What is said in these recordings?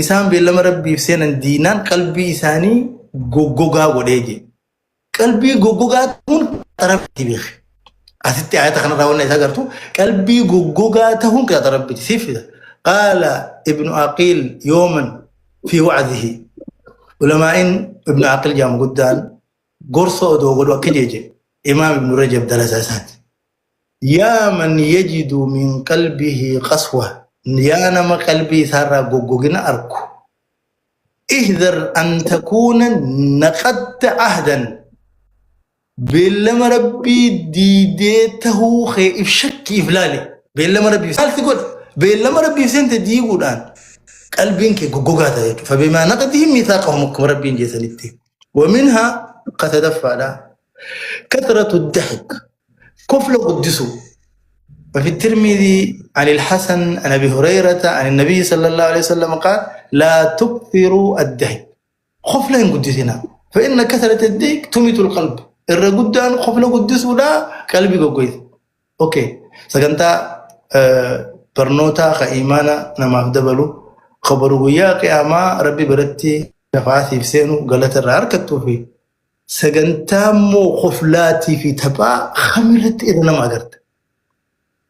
Isaan beellama Rabbiif seenan diinaan qalbii isaanii goggogaa godhee jee. Qalbii goggogaa ta'uun qixaaxa Rabbiiti beeki. Asitti ayata kanarraa wanna isa agartu qalbii goggogaa ta'uun qixaaxa Rabbiiti siif fida. Qaala Ibnu Aqiil yooman fi wa'dihi. Ulamaa'in Ibnu Aqiil jedhamu guddaan gorsa odoo godhu akka jeeje Imaam Ibnu Rajab dalasaa isaati. Yaa man yajidu min qalbihi qaswa, yaa nama qalbii isaarraa goggogina arku, ihdar an takuuna naqadta ahdan, beellama Rabbii diidee tahuu kee if shakki if laali. Beellama Rabbii maal si godha? Beellama Rabbiif seente diiguudhaan qalbiin kee goggogaa ta'a jechuudha. Fabimaa naqdihim miisaaqahum akkuma Rabbiin jeesanitti. Waminhaa qasadaffaadha. Kathratu dahik kofla guddisuu. وفي الترمذي عن الحسن عن ابي هريره عن النبي صلى الله عليه وسلم قال لا تكثروا الدهك خفلة قدسنا فإن كثرة الدهك تميت القلب الرجدان خفلة قدسوا لا قلبي قويس Okay. Sagantaa barnootaa ka iimaana namaaf dabalu, ka boru guyyaa qiyaamaa Rabbi biratti shafa'aa siif seenu galata irraa argattuu fi sagantaa immoo koflaatii fi taphaa kamirratti irra nama agarta.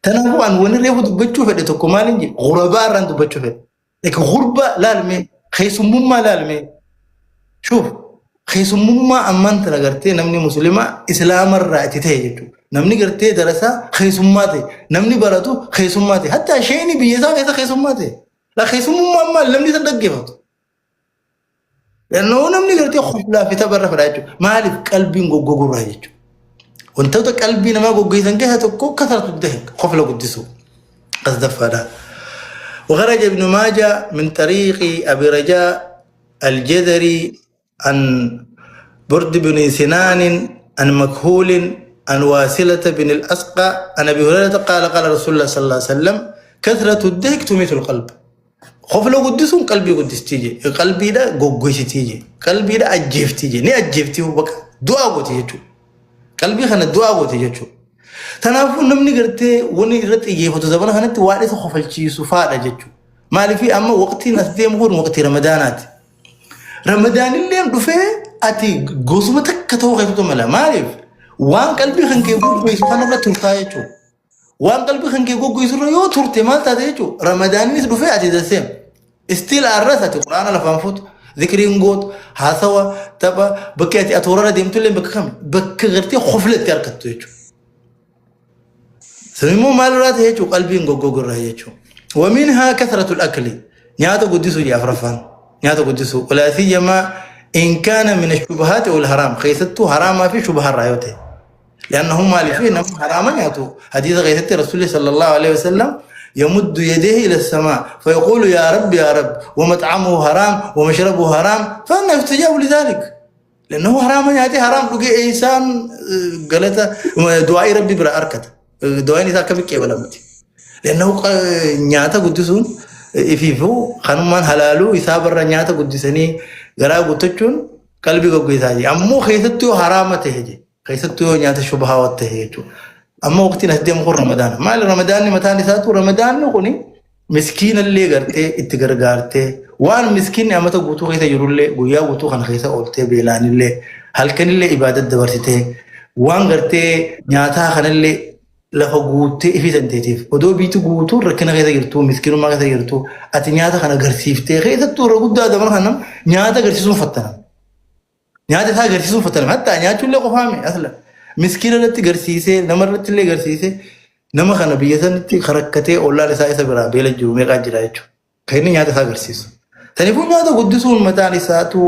Kanaafuu an wani reefu dubbachuu fedhe tokko maal hin jedhe ghurabaa irraan dubbachuu fedhe. Like gurbaa laalmee keessummummaa laalmee shuuf keessummummaa ammaan tana gartee namni muslimaa islaamarraa itti ta'e jechuudha. Namni gartee darasaa keessummaa ta'e namni baratu keessummaa ta'e hatta isheen biyya isaa keessa keessummaa ta'e. La keessummummaan maal namni isa dhaggeeffatu. Lannoo namni gartee koflaa fi tapha irra fedha jechuudha. Maaliif qalbiin goggogurraa jechuudha. Wantoota qalbii namaa goggoisan keessaa tokko kasaratu dahe kofla guddisuu. Asdaffaadha. وخرج ابن ماجه من طريق أبي رجاء الجذري عن برد بن سنان عن مكهول عن واسلة بن الأسقى عن أبي هريرة قال قال رسول الله صلى الله عليه وسلم كثرة الضحك تميت القلب Kofla guddisuun qalbii guddistii jee. Qalbiidha goggoysitii jee. Qalbiidha ajjeeftii jee. Ni ajjeeftii bakka du'aa gooti jechuudha. Qalbii kana du'aa gooti jechuudha. Kanaafuu namni gartee wanni irratti xiyyeeffatu zamana kanatti waan isa kofalchiisu faadha jechuudha. Maaliif amma waqtiin as deemu kun waqtii ramadaanaati. Ramadaanillee dhufee ati gosuma takka ta'uu keessattuu mala. Maaliif waan qalbii kan kee goggoysu kanarra turtaa jechuudha. Waan qalbii kan kee goggoysu irra yoo turte maal taate jechuudha. Ramadaannis dhufee ati the same. Still arras ati quraana lafaan fuutu, zikriin gootu, haasawa, tapha, bakki ati atoorarra deemtu illee bakka kami? Bakka gartee kofla itti argattu jechuudha. Sun immoo maal irraa ta'e jechuudha qalbiin goggogu irraa jechuudha. ومنها كثرة الأكل nyaata guddisuu jedha afraffaan nyaata guddisuu ولا سيما إن كان من الشبهات والحرام keessattuu haraamaa fi shubaharraa yoo ta'e. لأنه maaliif nama haraama nyaatu hadiisa keessatti Rasuulli صلى الله عليه وسلم يمد يديه إلى السماء فيقول يا رب يا رب ومطعمه حرام ومشربه حرام فأنى يستجاب لذلك لأنه haraama nyaatee haraam dhugee eessaan galata du'aa'ii Rabbi bira argata du'aa'iin isaa akkamitti qeebalamti لأنه nyaata guddisuun ifiifuu kanumaan halaaluu isaa barra nyaata guddisanii garaa guuttachuun qalbii goggoisaa jee ammoo keessattuu yoo haraama ta'e jee keessattuu yoo nyaata shubahaa ta'e jechuudha. Amma waqtiin as deemu kun ramadaana. Maali ramadaanni mataan isaatu ramadaanni kuni miskiinallee gartee itti gargaartee waan miskiinni amata guutuu keessa jirullee guyyaa guutuu kana keessa ooltee beelaanillee halkanillee ibaadat dabarsitee waan gartee nyaataa kanallee lafa guuttee ifii dandeetiif odoo biitti guutuu rakkina keessa jirtu miskiinummaa keessa jirtu ati nyaata kana agarsiiftee keessattuu irra guddaa dabala kana nyaata agarsiisuun fattana. Nyaata isaa agarsiisuun fattaname. Hatta nyaachuullee qofaami asla. Miskiina irratti garsiisee nama irratti illee garsiisee nama kana biyya sanitti karakkatee ollaan isaa isa biraa beela jiru meeqaa jira jechuudha. Kan inni nyaata isaa agarsiisu. Saniifuu nyaata guddisuun mataan isaatu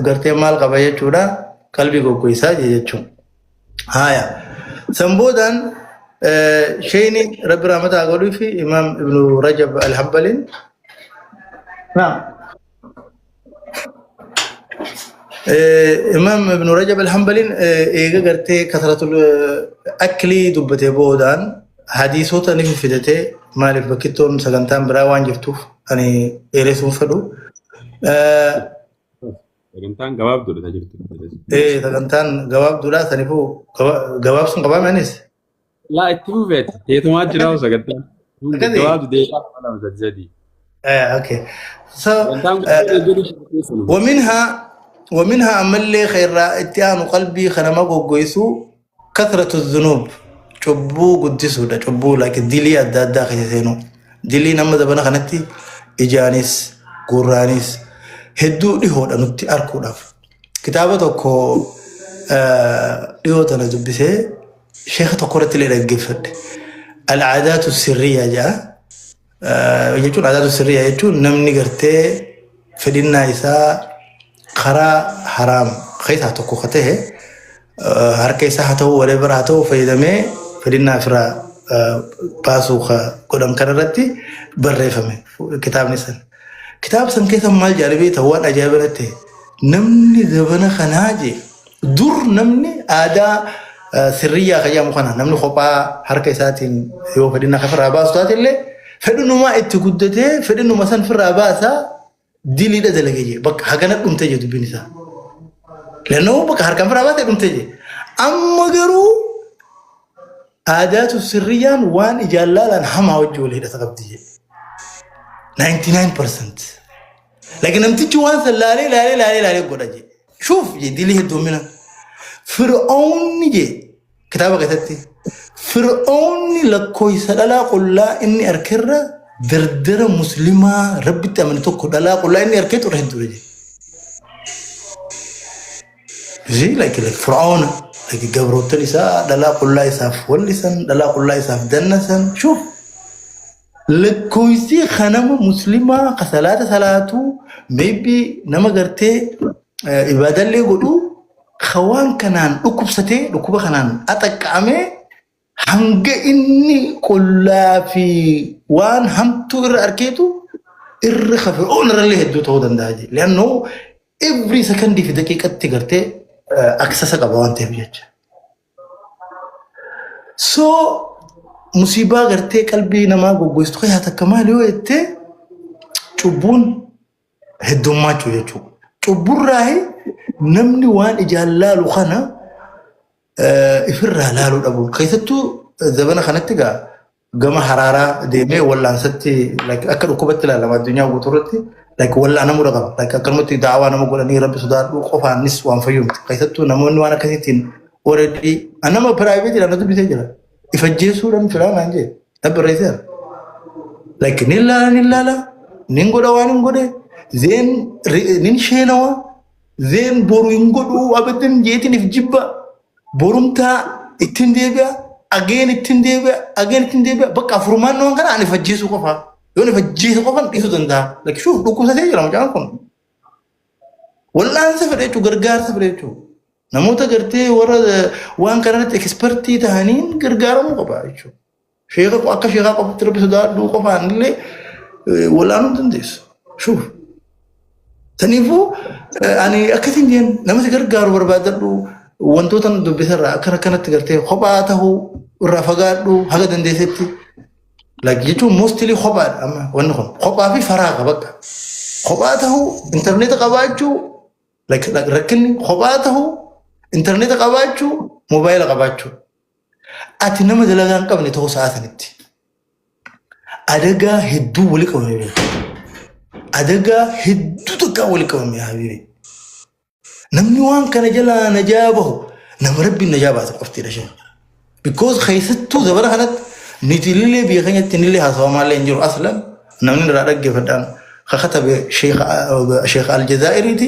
gartee maal qaba jechuudha. Qalbii goggoisaa jechuudha. Haaya. San boodaan sheeyni Rabbi rahmataa godhuu fi Imaam Ibnu Rajab Al-Hambaliin. Naam. Imaam Ibn Rajab Al-Hambaliin eega gartee kasratul aklii dubbatee boodaan hadiisota ni fiffidatee maaliif bakkittoon sagantaan biraa waan jirtuuf ani dheeressuun fedhu. Sagantaan gabaabduudha ta jirtu. Sagantaan gabaabduudha saniifuu gabaabsuun qabaame anis. Laa itti fufeeti. Teetumaa jira sagantaan. Akkasii? Gabaabdu deeqaa 2 3 3. Okay. So, Sagantaan guddaan jedhu keessumaa. ومنها ammallee khayraa itti aanu qalbii kanama goggoysu كثرة الذنوب, cubbuu guddisuudha. Cubbuu like dilii adda addaa keessa seenu. Dilii nama zabana kanatti ijaanis gurraanis hedduu dhihoodha nutti arkuudhaaf. Kitaaba tokko dhihoo tana dubbisee, sheeka tokko irratti illee dhaggeeffadhe. العادات السرية jedha. Jechuun عادات السرية jechuun namni gartee fedhinnaa isaa karaa haraam keessaa tokko ka ta'e, harka isaa haa ta'u, whatever haa ta'u, fayyadamee fedhinnaa ofirraa baasuu ka godhan kanarratti barreeffame kitaabni san. Kitaaba san keessa maal jedhamee ta'u, waan ajaa'iba ta'e, namni zabana kanaa jee, dur namni aadaa sirriyyaa kan jedhamu kana, namni kophaa harka isaatiin yoo fedhinnaa ofirraa baasu taate illee, fedhinumaa itti guddatee fedhinuma san ofirraa baasaa diliidha dalagee jee, bakka hagana dhumte jee dubbiin isaa. Lannoo bakka harkaan ofirraa baasee dhumte jee. Amma garuu عادات السرية n waan ijaan laalan hamaa wajji wal hidhata qabdi jee. 99%. Laakiin namtichi waan san laalee laalee laalee laalee godha jee. شوف jee, dilii heddummina. Fir'oonni jee kitaaba keessatti, Fir'oonni lakkoofsa dhalaa qullaa inni arkerra dardara muslimaa rabbitti amane tokko dhalaa qullaa inni arkeetu irra hedduudha jee. You see, like Fir'auna, like gabroottan isaa dhalaa qullaa isaaf wallisan, dhalaa qullaa isaaf dannasan. شوف. Lakkoofsi kanama muslimaa ka salaata salaatuu, maybe nama gartee ibaadallee godhu, ka waan kanaan dhukkubsatee, dhukkuba kanaan axaqqa'amee, hanga inni qullaa fi waan hamtuu irra arkeetu irra ka Fir'oon irrallee hedduu ta'uu danda'a jedhe. لأنه every second fi daqiiqatti gartee access qaba waan ta'eef jecha. So musiibaa gartee qalbii namaa goggoistu keessaa takka maali yoo jettee, cubbuun heddummaachuu jechuudha. Cubburraahi namni waan ijaan laalu kana ifirraa laaluu dhabu. Keessattuu zabana kanatti gaa gama haraaraa deemee wallaansatti, like akka dhukkubatti ilaalama addunyaa guutuu irratti, like wallaanamuu qaba. Like akkanumatti daawaa nama godhanii rabbi sodaadhu qofaanis waan fayyu miti. Keessattuu namoonni waan akkasiitiin already nama private dhaan dubbisee jira. Ifajjeessuudhaan filaa naan jee. Dabbarreesseera. Like nin laala, nin laala, nin godha, waan hin godhe then nin sheenawa, then boru hin godhu abadan jeetiin if jibba, borumtaa ittiin deebi'a, again ittiin deebi'a, again ittiin deebi'a, bakka afurmaan waan kana ani ifajjeesuu qofa, yoon ifajjeesu qofan dhiisuu danda'a. Like شوف, dhukkubsatee jira mucaan kun. Wal'aansa fedha jechuun, gargaarsa fedha jechuun, namoota gartee warra waan kanarratti expert ta'aniin gargaaramuu qaba jechuudha. Sheeka akka sheekaa qofatti rabbi sodaadhuu qofaan illee wal'aanuu hin dandeessu. شوف. Saniifuu ani akkasiin jeen, nama si gargaaru barbaadadhu, wantoota dubbisarraa akkana akkanatti gartee kophaa tahuu irraa fagaadhu haga dandeessetti. Like jechuun mostly kophaadha amma wanni kun, kophaa fi faraaqa bakka. Kophaa tahuu, intarneeta qabaachuu, like rakkinni kophaa tahuu, intarneeta qabaachuu, moobaayila qabaachuu. Ati nama dalagaa hin qabne ta'uu sa'a sanitti. Adagaa hedduu wali qabame beeka. Adagaa hedduu takkaa wali qabame حبيبي. Namni waan kana jalaa najaa bahu nama rabbiin najaa baasa qoftiidha isheen. Because keessattuu zabana kanatti niti illee biyya keenyatti illee haasawamaallee hin jiru aslan, namni irraa dhaggeeffadhaan ka katabe Sheekh Aljazaa'iriiti,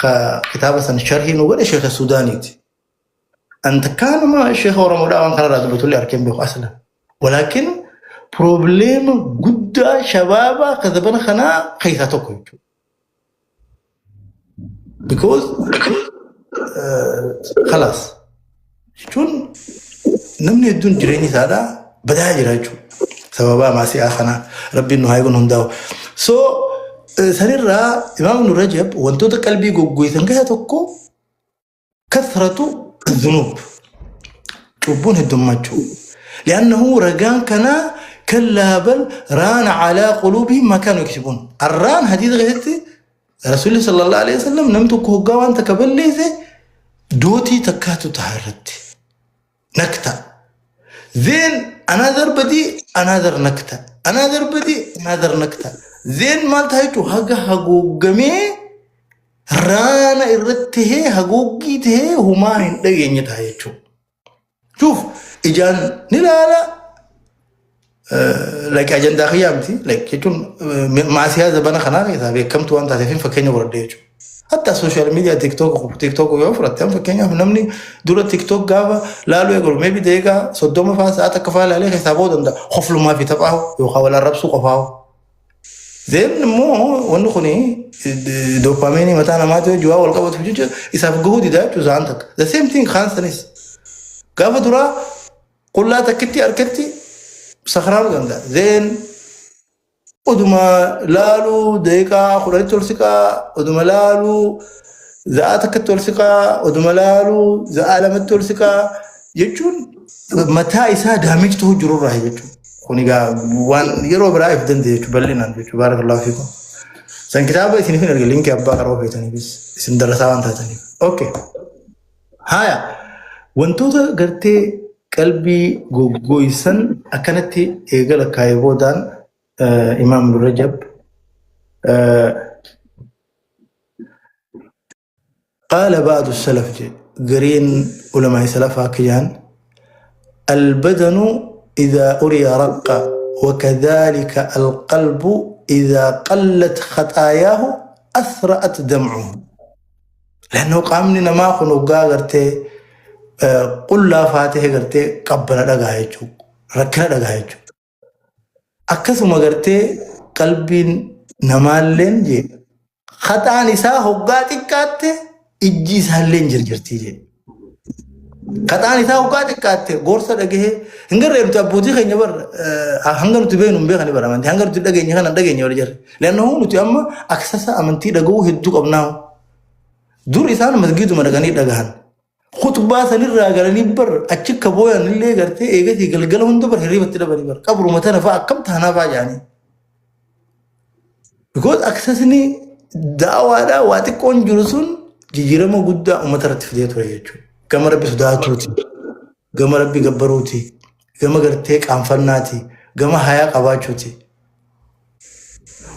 ka kitaaba san sharhii nu godhe Sheekh Suudaaniiti. Anta kaanuma Sheekh Oromoodhaa waan kanarraa dubbatullee arkeen beeku aslan. ولكن problem guddaa shabaabaa ka zabana kanaa keessaa tokko jechuudha. Because خلاص jechuun namni hedduun jireenya isaadhaa badaa jira jechuudha. Sababa maasi'aa kanaa rabbiin nu haa eeguun hundaa'u. So sanirraa Imaam Ibn Rajab wantoota qalbii goggoisan keessaa tokko كثرة الذنوب, cubbuun heddummachuu. لأنه ragaan kanaa كلا بل ران على قلوبهم ما كانوا يكسبون. الران حديث keessatti Rasuulli صلى الله عليه وسلم namni tokko hoggaa waan takka balleesse dootii takkaatu ta'a irratti. Nakta. Then Another badii, another nakta. Another badii, another nakta. Then maal ta'a jechuun haga haguuggamee raana irratti tahee haguuggii tahee humaa hin dhageenye ta'a jechuudha. Shuuf, ijaan ni laala, like ajandaa kiyyaa miti, like jechuun maasiyaa zabana kanaa keessaa beekamtuu waan taateef fakkeenya godhadhe jechuudha. Hatta social media TikTok yoo fudhatte, amma fakkeenyaaf namni dura TikTok gaafa laaluu eegalu maybe daqiiqaa 30 faa, sa'a takka faa laalee keessaa ba'uu danda'a. Koflumaa fi taphaa yookaan wal arrabsuu qofaa. Then immoo wanni kuni dopamine mataa namaatti wajji waa wal qabatu jecha isaaf gahuu didaa jechuudha sa'aan takka. The same thing kaan sanis. Gaafa duraa qullaa takkitti harkatti sakraanuu danda'a. Then oduma laaluu daqiiqaa 10tti ol siqaa, oduma laaluu za'aa takkatti ol siqaa, oduma laaluu za'aa 2tti ol siqaa jechuun mataa isaa damage ta'uu jirurraa jechuudha. Kun egaa waan yeroo biraa if danda'e jechuudha, bal'inaan jechuudha. Barakallahu fiikum. San kitaaba isiniif hin erge, linkii abbaa qaroo feetaniifis isin darasaa waan taataniif. Okay. Haya, wantoota gartee qalbii goggoysan akkanatti eegala kaayee boodaan Imaam Ibn Rajab qaala ba'du salaf jedhe, gariin ulamaa salafaa akka jedhan: البدن إذا أري رق، وكذلك القلب إذا قلت خطاياه أثرأت دمعه. لأنه qaamni namaa kun hoggaa gartee qullaa faatee gartee qabbana dhagaa jechuudha. Rakkina dhagaa jechuudha. Akkasuma gartee qalbiin namaalleen jee khaxaan isaa hoggaa xiqqaatte ijji isaalleen jirjirtii jee. Khaxaan isaa hoggaa xiqqaatte gorsa dhagahee hin garree. Nuti abbootii keenya bar hanga nuti beeknu hin beekani bara amantii, hanga nuti dhageenye kana hin dhageenye wal jarre. Leannoo nuti amma aksasa amantii dhagahuu hedduu qabnaa. Dur isaan masgiiduma dhaqanii dhagahan. Khutbaa sanirraa galanii bar achi akka booyan illee gartee eegasii galgala hunda bar hirribatti dhabanii bar qabruma tana fa'a akkam taanaa fa'a jedhanii. Because aksasni da'awaadhaa waa xiqqoon jiru sun jijjiirama guddaa uummata irratti fidee ture jechuudha. Gama Rabbi sodaatuuti, gama Rabbi gabbaruuti, gama gartee qaanfannaati, gama hayaa qabaachuuti.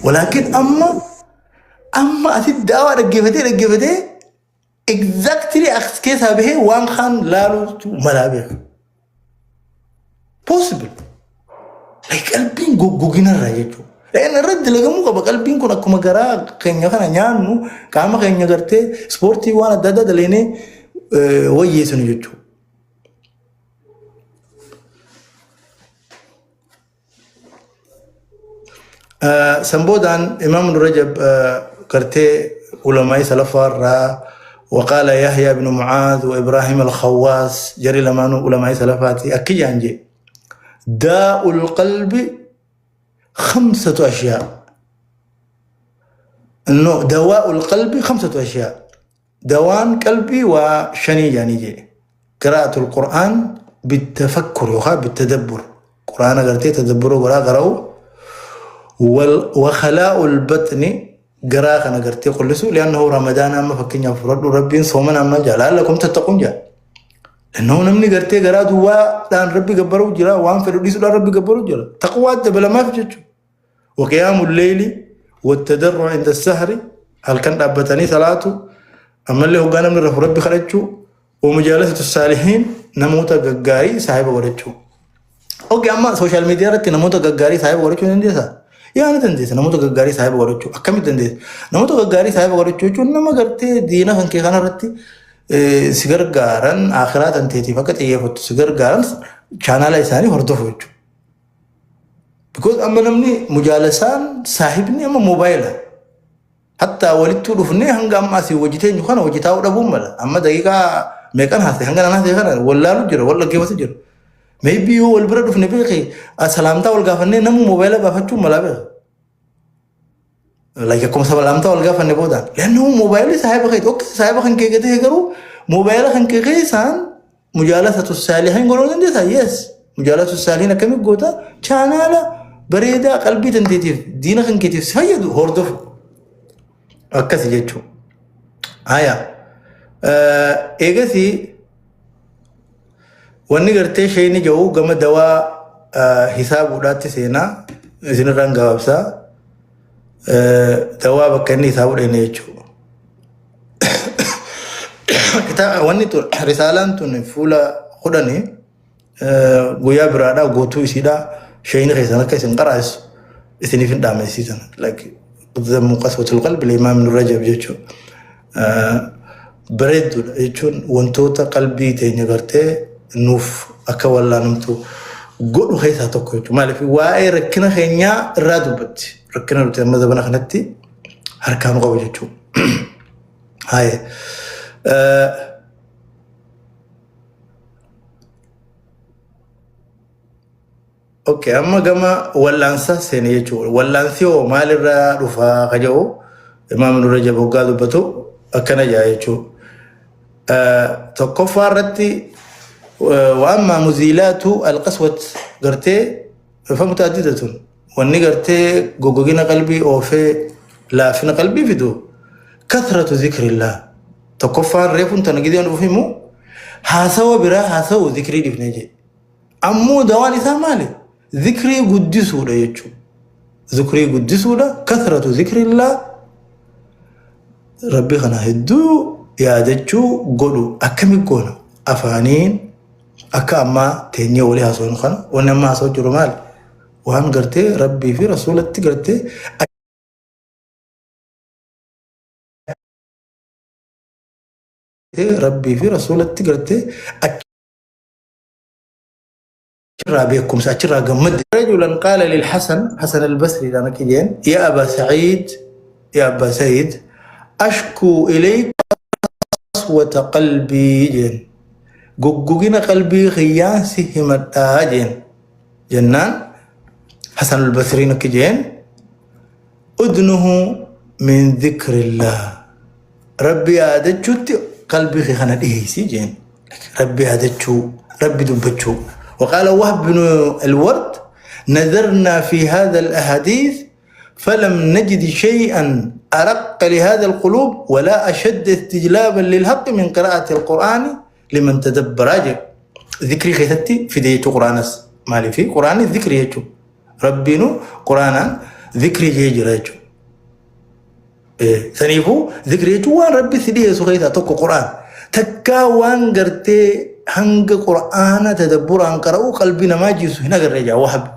Walaakin amma asitti da'awaa dhaggeeffatee dhaggeeffatee exactly as keessaa bahee waan kaan laaluutu malaa beeka. Possible. Like qalbiin goggoginarraa jechuudha. Inni irratti dalagamuu qaba. Qalbiin kun akkuma garaa keenya kana nyaannu, qaama keenya gartee ispoortii waan adda addaa daleenee wayyeessinu jechuudha. San boodaan Imaam Rajab gartee ulamaa'ii salaffaa irraa وقال يحيى بن معاذ وإبراهيم الخواس، جري لمانو علماء سلفاتي أكي جانجي: داء القلب خمسة أشياء، إنه دواء القلب خمسة أشياء، dawaan qalbii waa shanii jaanii jedhe: قراءة القرآن بالتفكر يوخا بالتدبر، قرآن قرتي تدبر قراءة قرأوا، وخلاء البطن، garaa kana gartee qullisu، لأنه رمضان amma fakkeenyaaf fudhadhu, Rabbiin soomana amma jaa لعلكم تتقون jaa. لأنه namni gartee garaa duwwaadhaan Rabbi gabbaruu jira, waan fedhu dhiisuudhaan Rabbi gabbaruu jira, taqwaa dabalamaaf jechuudha. وقيام الليل والتضرع عند السحر، halkan dhaabbatanii salaatu, ammallee hoggaa namni rafu Rabbi kadhachuu، ومجالسة الصالحين، namoota gaggaarii saahiba godhachuu. Okay, amma social media irratti namoota gaggaarii saahiba godhachuu ni dandeessaa? Yaa, ni dandeessa. Namoota gaggaarii saahiba godhachuu akkamitti dandeessa? Namoota gaggaarii saahiba godhachuu jechuun nama gartee diina kan kee kanarratti si gargaaran, akhiraa tanteetiif akka xiyyeeffattu si gargaaran, chaanaala isaanii hordofu jechuudha. Because amma namni mujaalasaan saahibni amma moobaayila. Hatta walittuu dhufnee hanga amma asii hojii teenyu kana hojii taa'uu dhabuun mala. Amma daqiiqaa meeqan haasa'e, hanga nan haasa'e kana wal laalu jira, wal dhaggeeffatu jira. Maybe yoo wal bira dhufne beeke salaamtaa wal gaafannee namuu moobaayila baafachuun malaa beeka. Like akkuma salaamtaa wal gaafanne boodaan. Leannoo moobaayilli saahiba keeti. Okay, saahiba kan kee gatee garuu moobaayila kan kee keessaan مجالسة الصالحين godhuu dandeessaa? Yes. مجالسة الصالحين akkamitti goota? Chaanaala bareedaa qalbii dandeetiif diina kan keetiif si fayyadu hordofu. Akkasi jechuudha. Haya. Eegasii wanni gartee sheeyni jedhu gama dawaa hisaabuudhaatti seenaa isinirraan gabaabsaa dawaa bakka inni hisaabuu dheene jechuudha. Wanni tun risaalaan tun fuula 10 guyyaa biraadhaa guutuu isiidhaa sheeyni keessan akka isin qaraasu isiniif hin dhaamesiisan. Like zammu qaswatul qalbi limaam ibn Rajab jechuudha. Bareedduudha jechuun wantoota qalbii teenya gartee nuuf akka wallaanamtu godhu keessaa tokko jechuudha. Maaliif waa'ee rakkina keenyaa irraa dubbatti. Rakkina nuti amma zamana kanatti harkaa nu qabu jechuudha. Haye. Okay, amma gama wallaansa seene jechuudha. Wallaansi hoo maalirraa dhufaa ka jedhu Imaam Ibn Rajab hoggaa dubbatu akkana jedha jechuudha. Tokkoffaa irratti wa'ammaa muziilaatu alqaswat gartee famutaaddidatun wanni gartee goggogina qalbii oofee laafina qalbii fidu kathratu zikrillah. Tokkoffaan reefuun tana gideen dhufu himu haasawa biraa haasawu zikrii dhifnee jedhe. Ammoo dawaan isaa maali? Zikrii guddisuudha jechuudha. Zikrii guddisuudha. Kathratu zikrillah Rabbi kana hedduu yaadachuu godhu akkami goona? Afaaniin akka ammaa teenyee walii haasofnu kana wanni amma haasa'u jiru maali? Waan gartee Rabbii fi Rasuulatti gartee Rabbii fi Rasuulatti gartee achirraa beekumsa achirraa gammadde. Rajulan qaala lil Hasan Hasan al-Basri dhaan akka jeen yaa Aba Sa'iid yaa Abba Sa'iid ashkuu ilayka qaswata qalbii jeen goggogina qalbii kiyyaan si himadhaa jeen jennaan Hasan al-Basriin akka jeen udnuhu min dhikrillah Rabbi yaadachuutti qalbii kee kana dhiheessi jeen. Rabbi yaadachuu, Rabbi dubbachuu. وقال وهب بن الورد نذرنا في هذا الأحاديث فلم نجد شيئا أرق لهذا القلوب ولا أشد استجلابا للحق من قراءة القرآن لمن تدبر أجل ذكري خيثتي في ديتو قرآن مالي في قرآن ذكري يجو ربينو قرآن ذكري يجري Saniifuu zikrii jechuun waan rabbi si dhiyeessu keessaa tokko Qur'aan. Takkaa waan gartee hanga Qur'aana tadabburaan qara'u qalbii namaa jiisu hin agarre jaa Wahab.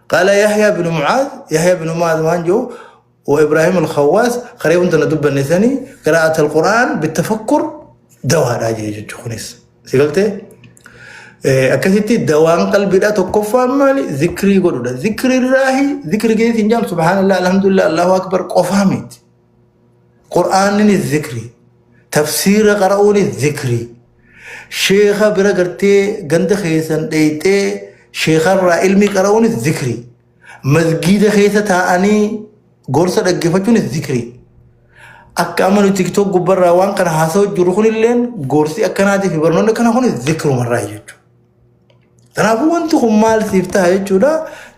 Qaala Yahyaa bin Mucaaz, Yahyaa bin Mucaaz waan jiru wa Ibraahim al-Khawwaas karee wanta na dubbanne sanii qiraa'at al-Qur'aan bitafakkur dawaadhaa jee jechuu kunis. Si galtee? Akkasitti dawaan qalbiidhaa tokkoffaan maali? Zikrii godhudha. Zikrii irraahi zikrii keessa hin jaamu subhaanallah alhamdulillah allahu akbar qofaa miti. Qur'aanninis zikrii. Tafsiira qara'uunis zikrii. Sheekha bira gartee ganda keessan dheeyxee sheekharraa ilmii qara'uunis zikrii. Masgiida keessa taa'anii gorsa dhaggeeffachuunis zikrii. Akka amma nuti TikTok gubbarraa waan kana haasa'u jirru kunilleen gorsi akkanaatii fi barnoonni akkanaa kunis zikrumarraa jechuudha. Kanaafuu wanti kun maal siif ta'a jechuudha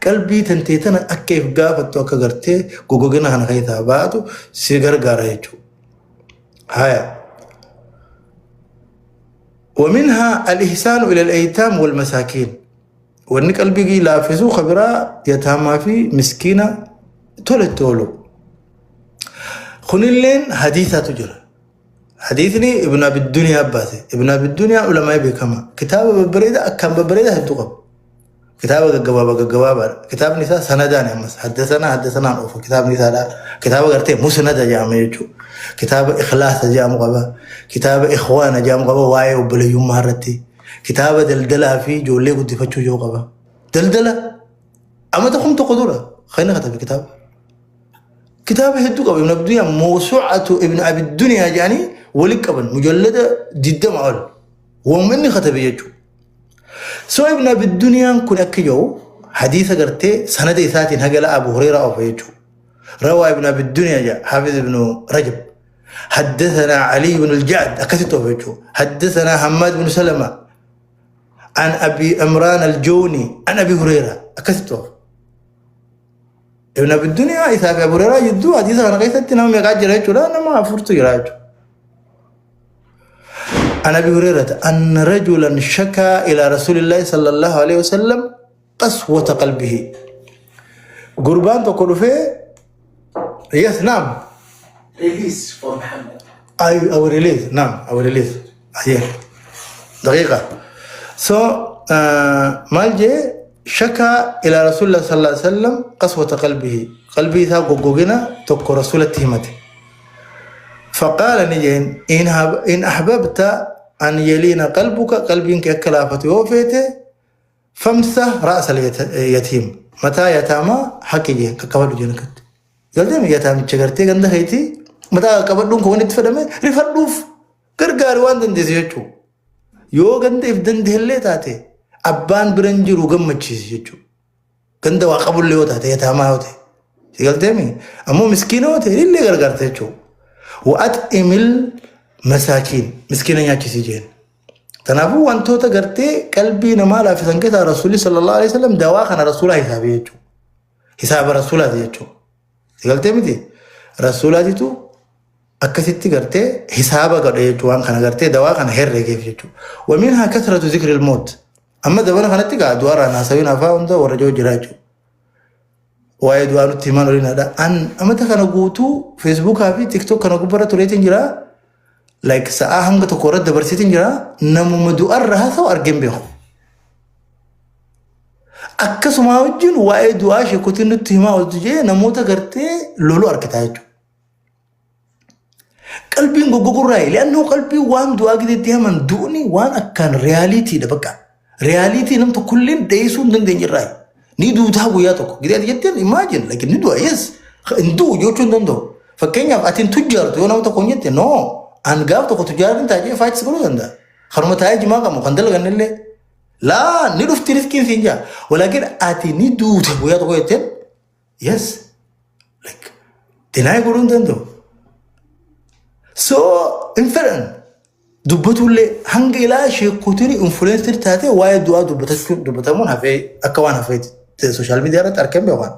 qalbii tantee tana akka if gaafattu akka gartee goggogina kana keessaa baatu si gargaara jechuudha. Haya. ومنها الإحسان إلى الأيتام والمساكين Wanni qalbii laaffisu ka biraa yataamaa fi miskiina toletti oolu. Kunilleen hadiisatu jira. Hadiisni Ibn Abi Duniyaa baase. Ibn Abi Duniyaa ulamaa beekama. Kitaaba babbareeda akkaan babbareeda hedduu qaba. Kitaaba gaggabaaba gaggabaabaadha. Kitaabni isaa sanadaan ammas haddasanaa haddasanaan oofa kitaabni isaadha. Kitaaba gartee musnada jedhama jechuudha. Kitaaba ikhlaasa jedhamu qaba. Kitaaba ikhwaana jedhamu qaba waa'ee obboleeyyummaa irratti. Kitaaba daldalaa fi ijoollee guddifachuu yoo qaba. Daldala amata 1000 dura kan inni katabe kitaaba. Kitaaba hedduu qaba Ibn Abduniyaa mawsuucatu Ibn Abduniyaa jedhanii walitti qaban mujallada 20 ol. Waanuma inni katabe jechuudha. So Ibn Abduniyaan kun akka jedhu hadiisa gartee sanada isaatiin hagala Abu Hureyraa oofa jechuudha. Rawaa Ibn Abduniyaa jedha Hafiz Ibn Rajab. حدثنا علي بن الجعد أكثت حدثنا حماد بن سلمة عن أبي عمران الجوني عن أبي هريرة أكثت ابن أبي الدنيا إذا أبي هريرة يدو حديث أنا كيست نعم يقاجر لا أنا ما أفرت يراج عن أبي هريرة أن رجلا شكا إلى رسول الله صلى الله عليه وسلم قسوة قلبه. Gurbaan tokko dhufee, yes, naam. Release for Muhammad. I will release. نعم، I will release. أيه دقيقة. So maal jee? شكا إلى رسول الله صلى الله عليه وسلم قسوة قلبه. Qalbii isaa goggogina tokko rasuulatti himate. فقال ni jeen, إن أحببت أن يلين قلبك, qalbiin kee akka laafatu yoo feete, فامسح رأس اليتيم, mataa yataamaa haqi jeen, qaqqabadhu jeen akkatti. Galteemi yataamicha gartee ganda keetii mataa qaqqabadhuun kun wanni itti fedhame rifadhuuf gargaari waan dandeessu jechuudha. Yoo ganda if dandeellee taate abbaan biran jiru gammachiisi jechuudha. Ganda waa qabullee yoo taate, yataamaa yoo ta'e. Si galteemi ammoo miskiina yoo ta'e illee gargaarta jechuudha. وأطعم المساكين, miskiina nyaachisii jeen. Kanaafuu wantoota gartee qalbii namaa laaffisan keessaa Rasuulli صلى الله عليه وسلم dawaa kana rasuulaa hisaabee jechuudha. Hisaaba rasuulaati jechuudha. Si galtee miti? Rasuulaatitu akkasitti gartee hisaaba godhe jechuudha, waan kana gartee dawaa kana herreegeef jechuudha. ومنها كثرة ذكر الموت. Amma dabana kanatti gaa du'arraa naasawiin afaa hunda warra jiru jira jechuudha. Waa'ee du'aa nutti himaan oliinadha. An amata kana guutuu Facebookaa fi TikTok kana gubbarra tureetiin jira. Like sa'aa hanga tokko irratti dabarseetiin jira. Namuma du'arra haasa'u argeen beeku. Akkasuma wajjin waa'ee du'aa sheekotiin nutti himaa oltu jee namoota gartee loluu argataa jechuudha. Qalbiin goggogurraayi. لأنه qalbiin waan du'aa gideetti haman du'ni waan akkaan realitydha bakka. Reality nam tokkolleen dheessuu hin dandeenye irraayi. Ni duutaa guyyaa tokko. Gidee ati jetteen imagine, like ni du'a, yes. Hin du'u jechuu hin danda'u. Fakkeenyaaf ati hin tujjaartu yoo nama tokko hin jette, no. An gaaf tokko tujjaarri taa'ee faachis godhuu danda'a. Kanuma taa'ee jimaa qabu kan dalagan illee. Laa, ni dhufti riskiin siin jaa. ولكن ati ni duuta guyyaa tokko jetteen, yes. Like deny godhuu hin danda'u. So hin fedhan. Dubbatullee hanga ilaa sheekotiin influencer taate waa'ee du'aa dubbatachuun dubbatamuun hafee akka waan hafee social media irratti argeen beekan.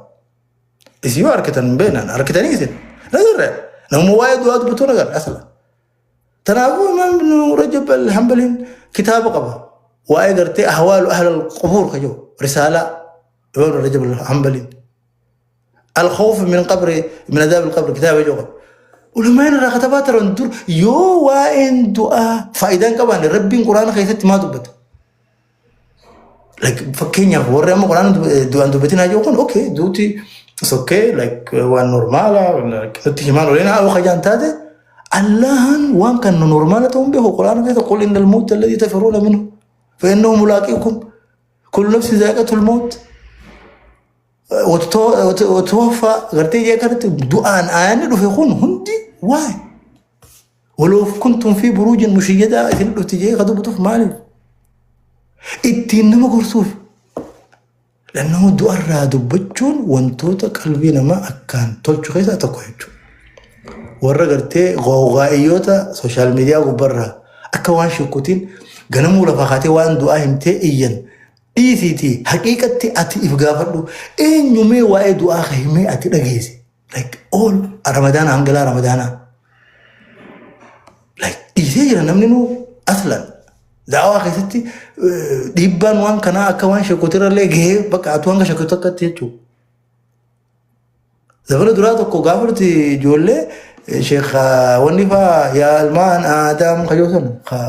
Isin yoo argitan hin beeknan, argitanii isin nagarre namuma waa'ee du'aa dubbatu nagarre asla. Kanaafuu Imaam Ibn Rajab al-Hambaliin kitaaba qaba. Waa'ee gartee أحوال أهل القبور ka jiru risaalaa Imaam Ibn Rajab al-Hambaliin. الخوف من قبر من عذاب القبر kitaaba jiru qaba. Ulamaan irraa katabaa turan dur yoo waa'een du'aa faayidaan qabaanne Rabbiin Quraana keessatti maa dubbata? Like fakkeenyaaf warri amma Quraana du'aan dubbatin haa jiru kun, okay, duuti is okay, like waan normala like nutti himaan oleen haa yoo kajaan taate Allahan waan kan normala ta'uun beeku Quraana keessa قل إن الموت الذي تفرون منه فإنه ملاقيكم كل نفس ذائقة الموت وتوفى gartee jee kanatti du'aan aayanni dhufe kun hundi waay ولو كنتم في بروج مشيدة isin dhufti jee ka dubbatuuf maaliif ittiin nama gorsuuf? لأنه du'arraa dubbachuun wantoota qalbii namaa akkaan tolchu keessaa tokko jechuudha. Warra gartee gowgaa'iyyoota social media gubbarraa akka waan shukkutiin ganamuu lafaa kaatee waan du'aa himtee iyyan dhiisiitii haqiiqatti ati if gaafadhu, eenyumee waa'ee du'aa ka himee ati dhageesse? Like all Ramadaana hangalaa Ramadaanaa like dhiisee jira namni nu aslan daawaa keessatti dhiibbaan waan kanaa akka waan shakkutirrallee gahee bakka atu hanga shakkutu akkatti jechuudha. Zabana duraa tokko gaafa nuti ijoollee sheekh wanni faa yaa ilmaan Aadaam kajoo sun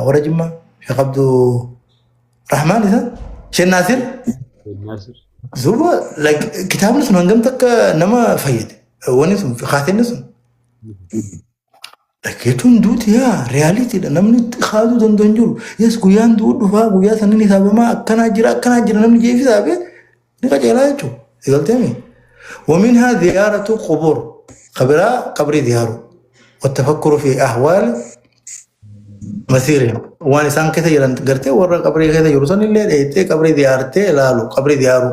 warra Jimmaa, Sheekh Abduu Rahmaan isa Sheekh Naasir. Naasir. Zuba like kitaabni sun hangam takka nama fayyade, wanni sun kaasenni sun. Like jechuun duuti yaa realitydha, namni kaaduu danda'u hin jiru. Yes, guyyaan du'u dhufaa, guyyaa sanni hisaabamaa, akkanaa jira, akkanaa jira, namni jee hisaabee ni qajeelaa jechuudha. Eegalteemi. ومنها زيارة قبور, qabraa qabrii ziyaaruu, والتفكر في أحوال مسيرهم, waan isaan keessa jiran gartee warra qabrii keessa jiru san illee dheettee qabrii ziyaartee ilaalu, qabrii ziyaaru.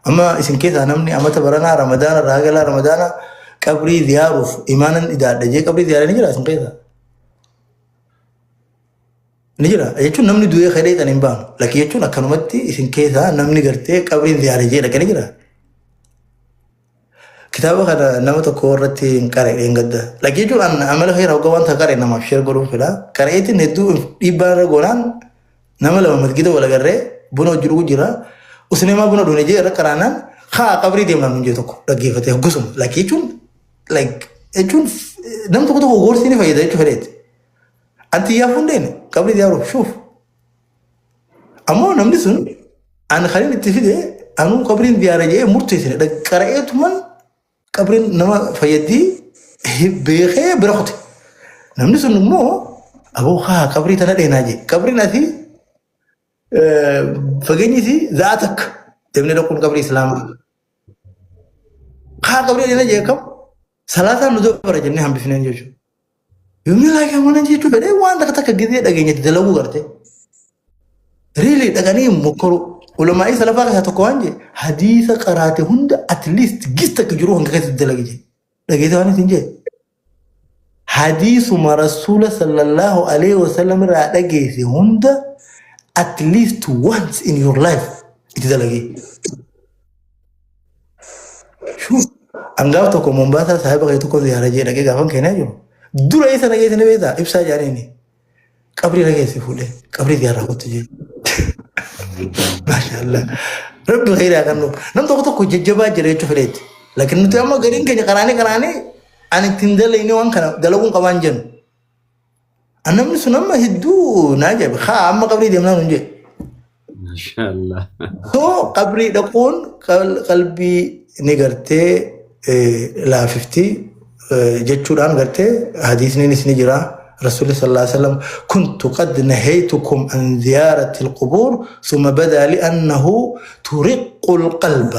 Amma isin keessaa namni amata baranaa Ramadaana irraa galaa Ramadaana qabrii ziyaaruuf imaanan idaadha jee qabrii ziyaaree ni jira isin keessa? Ni jira jechuun namni du'ee kadhee tan hin baanu. Lakki jechuun akkanumatti isin keessaa namni gartee qabriin ziyaaree jee dhaqee ni jira? Kitaaba kana nama tokko irratti hin qaree dheengadda. Lakki jechuun an amala keera hoggaa wanta qaree namaaf share godhuun fedha. Qareetiin hedduu dhiibbaa irra goonaan nama lama masgida wal agarree buna hojii dhugu jira. Usnee buna dhugne jee irra qaraanaan haa qabrii deemnaan nun jee tokko dhaggeeffatee hoggusuma. Like jechuun, like jechuun, nam tokko tokko gorsi ni fayyada jechuu fedheeti. Anti yaafuu hin deene qabrii ziyaaruuf shuuf. Ammoo namni sun ani kan inni itti fide anuu qabriin ziyaara jedhee murteessine qara'eetuman qabriin nama fayyadii beekee bira kute. Namni sun immoo aboo haa qabrii tana dheenaa jee. Qabriin asii fageenyi isii za'a takka deemnee dhaquun qabrii islaamaa. Haa qabrii dheenaa jee kam salaataan nu dabara jennee hambifneen jechuudha. Yommuu laayika mana jechuu fedhee waan takka takka gizee dhageenyatti dalaguu garte. Really dhaqanii mokkoru. Ulamaa'ii salafaa keessaa tokko waan jee hadiisa qaraate hunda at least gis takka jiru hanga keessatti dalage jee. Dhageesse waan isin jee. Hadiisuma Rasuula sallallahu alaihi wasallam irraa dhageesse hunda at least once in your life itti dalage. Shuuf. Angaaf tokko Mombaasaa saahiba kee tokko ziyaara jee dhaqee gaafan keenyaa jiru. Dura isa dhageesse ni beektaa ibsaa jaaniini. Qabrii dhageesse fuudhee qabrii ziyaaraa kottu jee. Maashaallah. Rabbi khairaa kan nu. Nam tokko tokko jajjabaa jira jechuu fedheetti. Laakiin nuti amma gariin keenya qaraanii qaraanii ani ittiin dalayne waan kana dalaguun qabaan jennu. Namni sun amma hedduu naa jedhe haa amma qabrii deemnaa nun jedhe. Maashaallah. So qabrii dhaquun qalbii ni gartee laafifti jechuudhaan gartee hadiisniinis ni jira. Rasuulli sallallahu alaihi wasallam كنت قد نهيتكم عن زيارة القبور ثم بدا لي أنه ترق القلب.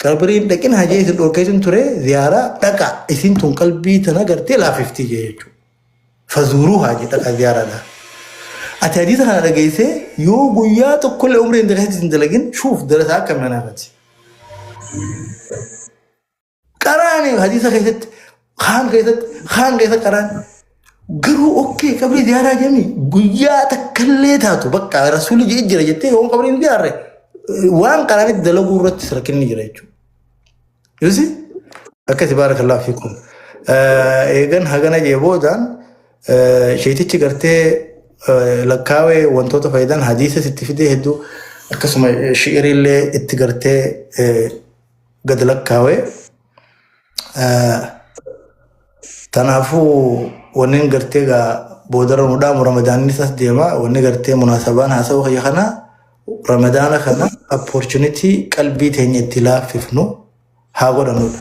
Qabriin dhaqin hajee isin dhorkeetin ture, ziyaaraa dhaqa, isin tun qalbii tana gartee laafifti jee jechuudha. فزوروها jee, dhaqa ziyaaraadha. Ati hadiisa kana dhageessee yoo guyyaa tokkollee umrii hin keessatti hin dalagin, shuuf dalasaa akkam nanaafati. Qaraani hadiisa keessatti kaan keessatti kaan keessa qaraan garuu okay qabrii ziyaaraa jemi guyyaa takkallee taatu bakka rasuulli jee jira jettee yoo qabrii hin ziyaarre waan qaraanitti dalaguu irratti rakkinni jira jechuudha. Yusi akkasi, بارك الله فيكم. Eegan hagana jee boodaan sheetichi gartee lakkaawee wantoota fayyadan hadiisa sitti fidee hedduu, akkasuma shi'iriillee itti gartee gad lakkaawee. Kanaafuu wanni gartee gaa boodarra nu dhaamu ramadaannis as deema. Wanni gartee munaasabaan haasawaa kiyya kana ramadaana kana opportunity qalbii teenya itti laaffifnu haa godhannudha.